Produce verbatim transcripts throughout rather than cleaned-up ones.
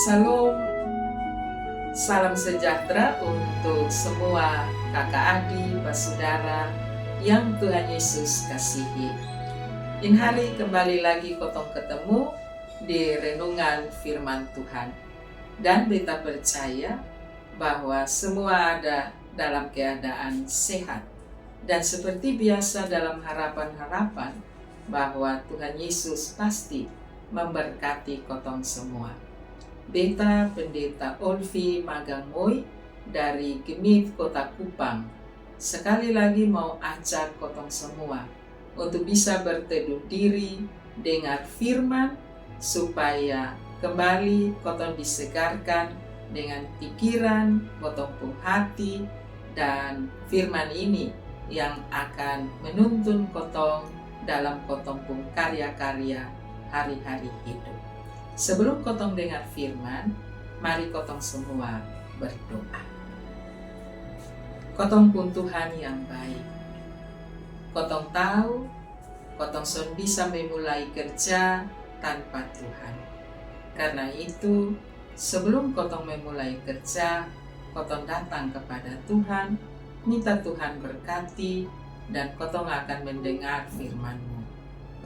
Salam sejahtera untuk semua kaka adi basudara yang Tuhan Yesus kasihi. Ini hari kembali lagi kotong ketemu di renungan firman Tuhan. Dan beta percaya bahwa semua ada dalam keadaan sehat. Dan seperti biasa dalam harapan-harapan bahwa Tuhan Yesus pasti memberkati kotong semua. Beta Pendeta Olvi Magang Moi dari GMIT Kota Kupang. Sekali lagi mau ajak kotong semua untuk bisa berteduh diri, dengar firman, supaya kembali kotong disegarkan dengan pikiran kotong pung hati, dan firman ini yang akan menuntun kotong dalam kotong pung karya-karya hari-hari hidup. Sebelum kotong dengar firman, mari kotong semua berdoa. Kotong pung Tuhan yang baik, kotong tahu kotong son bisa memulai kerja tanpa Tuhan. Karena itu, sebelum kotong memulai kerja, kotong datang kepada Tuhan, minta Tuhan berkati, dan kotong akan mendengar firman-Mu.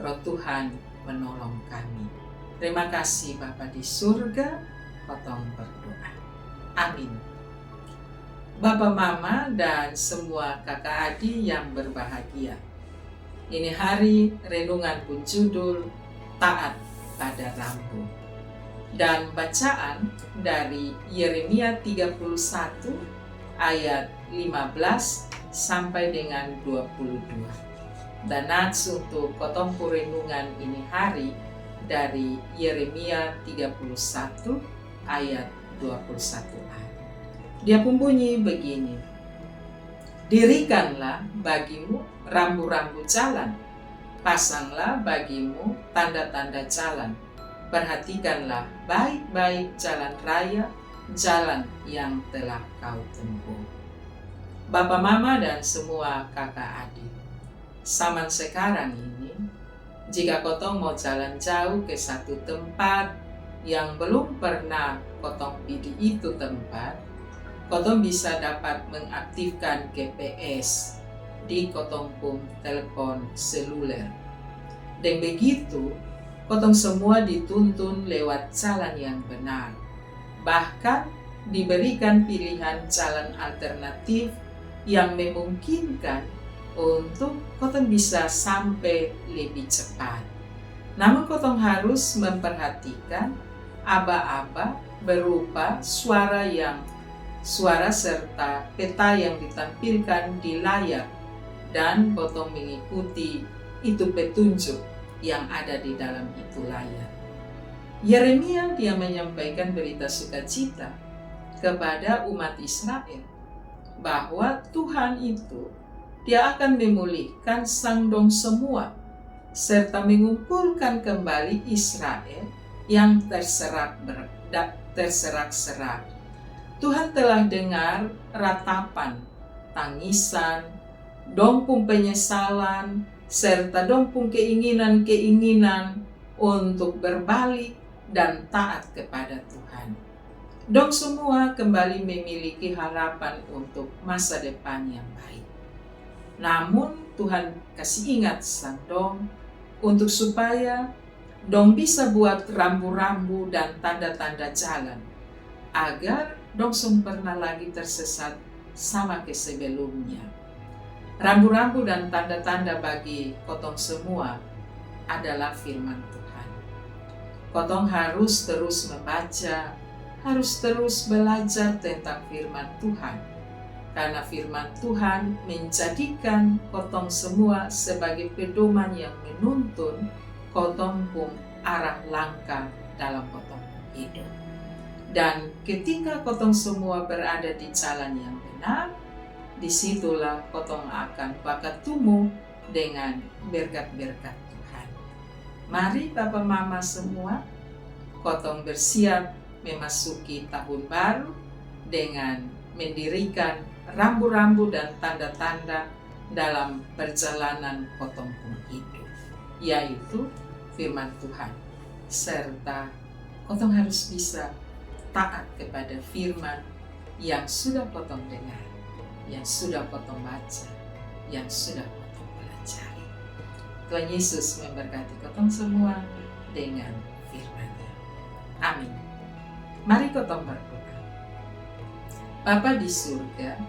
Roh Tuhan menolong kami. Terima kasih Bapa di surga, kotong berdoa. Amin. Bapa, mama, dan semua kaka adi yang berbahagia. Ini hari renungan pung judul Taat pada Rambu. Dan bacaan dari Yeremia tiga puluh satu ayat lima belas sampai dengan dua puluh dua. Dan nats untuk kotong pung renungan ini hari dari Yeremia tiga puluh satu ayat dua puluh satu a. Dia pung bunyi begini: Dirikanlah bagimu rambu-rambu jalan, pasanglah bagimu tanda-tanda jalan, perhatikanlah baik-baik jalan raya, jalan yang telah kau tempuh. Bapa, mama, dan semua kaka adi, zaman sekarang ini, jika kotong mau jalan jauh ke satu tempat yang belum pernah kotong pi di itu tempat, kotong bisa dapat mengaktifkan G P S di kotong pung telepon seluler. Deng begitu, kotong semua dituntun lewat jalan yang benar. Bahkan diberikan pilihan jalan alternatif yang memungkinkan untuk kotong bisa sampai lebih cepat. Namun kotong harus memperhatikan aba-aba berupa suara yang suara serta peta yang ditampilkan di layar, dan kotong mengikuti itu petunjuk yang ada di dalam itu layar. Yeremia dia menyampaikan berita sukacita kepada umat Israel bahwa Tuhan itu dia akan memulihkan sang dong semua serta mengumpulkan kembali Israel yang terserak ber- da- terserak-serak. Tuhan telah dengar ratapan, tangisan, dong pung penyesalan, serta dong pung keinginan-keinginan untuk berbalik dan taat kepada Tuhan. Dong semua kembali memiliki harapan untuk masa depan yang baik. Namun Tuhan kasih ingat sang dong untuk supaya dong bisa buat rambu-rambu dan tanda-tanda jalan, agar dong son pernah lagi tersesat sama ke sebelumnya. Rambu-rambu dan tanda-tanda bagi kotong semua adalah firman Tuhan. Kotong harus terus membaca, harus terus belajar tentang firman Tuhan. Karena firman Tuhan menjadikan kotong semua sebagai pedoman yang menuntun kotong pung arah langkah dalam kotong pung hidup. Dan ketika kotong semua berada di jalan yang benar, disitulah kotong akan bakatumu dengan berkat-berkat Tuhan. Mari bapa mama semua, kotong bersiap memasuki tahun baru dengan mendirikan rambu-rambu dan tanda-tanda dalam perjalanan kotong pung hidup, yaitu firman Tuhan. Serta kotong harus bisa taat kepada firman yang sudah kotong dengar, yang sudah kotong baca, yang sudah kotong pelajari. Tuhan Yesus memberkati kotong semua dengan firman-Nya. Amin. Mari kotong berdoa. Bapa di surga,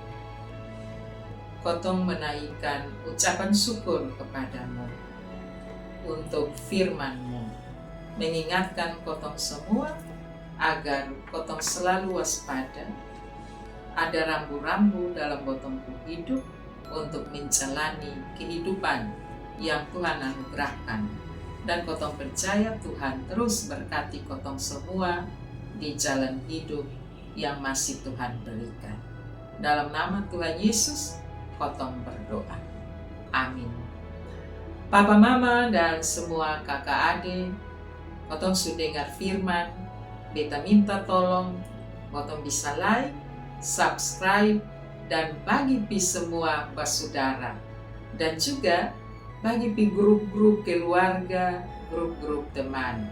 kotong menaikkan ucapan syukur kepada-Mu untuk firman-Mu, mengingatkan kotong semua agar kotong selalu waspada, ada rambu-rambu dalam botong pung hidup untuk menjalani kehidupan yang Tuhan anugerahkan. Dan kotong percaya Tuhan terus berkati kotong semua di jalan hidup yang masih Tuhan berikan. Dalam nama Tuhan Yesus, kotong berdoa. Amin. Papa, mama, dan semua kaka ade, kotong su dengar firman, beta minta tolong kotong bisa like, subscribe, dan bagi pi semua basudara. Dan juga bagi pi grup-grup keluarga, grup-grup teman.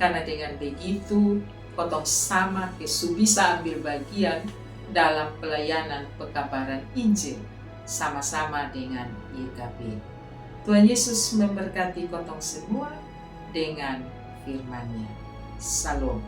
Karena dengan begitu, kotong sama ke su bisa ambil bagian dalam pelayanan pekabaran Injil sama-sama dengan Y K B. Tuhan Yesus memberkati kotong semua dengan firman-Nya. Shalom.